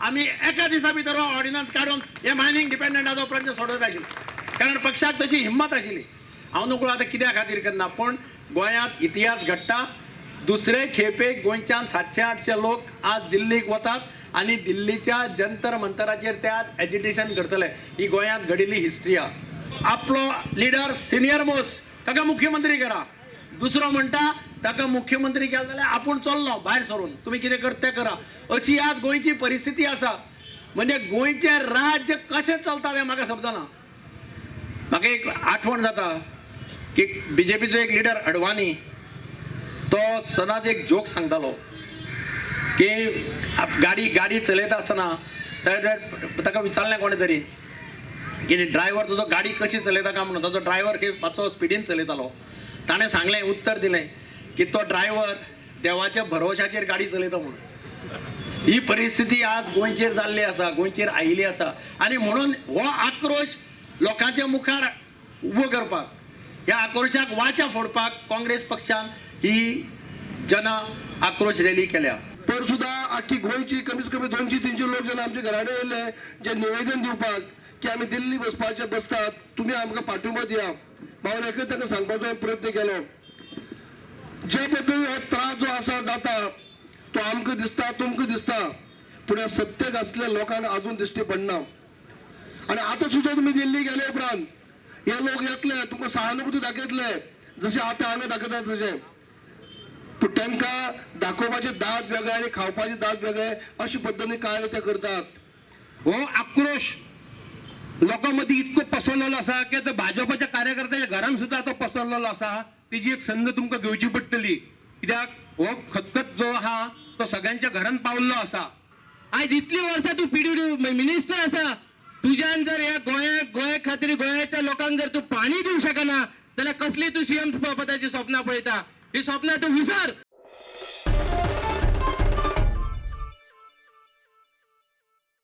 आमी एका दिसा भितर हो ऑर्डिनन्स काडून हे मायनींग डिपेंडंटाचो प्रश्न सोडोवंक आशिल्लो, कारण पक्षाक तशी हिम्मत आशिल्ली. हांव नकळो आतां कित्या खातीर करना, पूण गोंयांत इतिहास घडटा. दुसरे खेपेक गोंयच्यान 700-800 लोक आज दिल्लीक वतात आनी दिल्लीच्या जंतर मंतराचेर ते आज एजिटेशन करतले. ही गोंयांत घडिल्ली हिस्ट्री आहा. आपलो लिडर सिनियर मोस्ट ताका मुख्यमंत्री करा, दुसरो म्हणटा ताका मुख्यमंत्री केलो जाल्यार आपूण चल्लो भायर सरून, तुमी कितें करता तें करा. अशी आज गोंयची परिस्थिती आसा. म्हणजे गोंयचें राज्य कशें चलता तें म्हाका समजना. म्हाका एक आठवण जाता की बीजेपीचो एक लिडर अडवाणी तो सदांच एक जोक सांगतालो की गाडी चलयता आसतना ताका विचारलें कोणें तरी की ड्रायव्हर तुजो गाडी कशी चलयता काय म्हणून. ताजो ड्रायव्हर मातसो स्पिडीन चलयतालो. ताणें सांगलें, उत्तर दिलें की तो ड्रायव्हर देवाच्या भरवशाचेर गाडी चलयता म्हणून. ही परिस्थिती आज गोंयचेर जाल्ली आसा, गोंयचेर आयिल्ली आसा. आनी म्हणून हो आक्रोश लोकांच्या मुखार उबो करपाक, ह्या आक्रोशाक वाचा फोडपाक काँग्रेस पक्षान ही जन आक्रोश रॅली केल्या. पर सुद्दां आख्खी गोंयची कमीत कमी 200-300 लोक जेन्ना आमच्या घरा कडेन येयले जे निवेदन दिवपाक की आमी दिल्ली बसपाचे बसतात, तुमी आमकां पाठिंबो दिया. भावान एकच तांकां सांगपाचो हांवें प्रयत्न केलो, जे पद्दतीन हो त्रास जो आसा जाता तो आमकां दिसता, तुमकां दिसता, पूण ह्या सत्तेक आसल्या लोकांक आजून दिश्टी पडना. आनी आतां सुद्दां तुमी दिल्ली गेले उपरांत हे लोक येतले, तुमकां सहानुभूती दाखयतले जशें आतां हांगा दाखयतात तशें, पूण तांकां दाखोवपाचे दांत वेगळे आनी खावपाचे दांत वेगळे अशे पद्दतीन कार्य ते करतात. हो आक्रोश लोकां मदीं इतको पसरलेलो आसा की आतां भाजपाच्या कार्यकर्त्याच्या घरान सुद्दां आतां पसरलेलो आसा. तेजी एक संद तुमकां घेवची पडटली, कित्याक हो खतखत जो आहा तो सगळ्यांच्या घरान पावल्लो आसा. आयज इतली वर्सां तूं पीडब्ल्यू मिनिस्टर आसा, तुज्यान जर ह्या गोंयाक, गोंया खातीर गोंयाच्या लोकांक जर तूं पाणी दिवंक शकना जाल्यार कसली तूं सीएम पदाची स्वप्नां पळयता? ही स्वप्नां तूं विसर.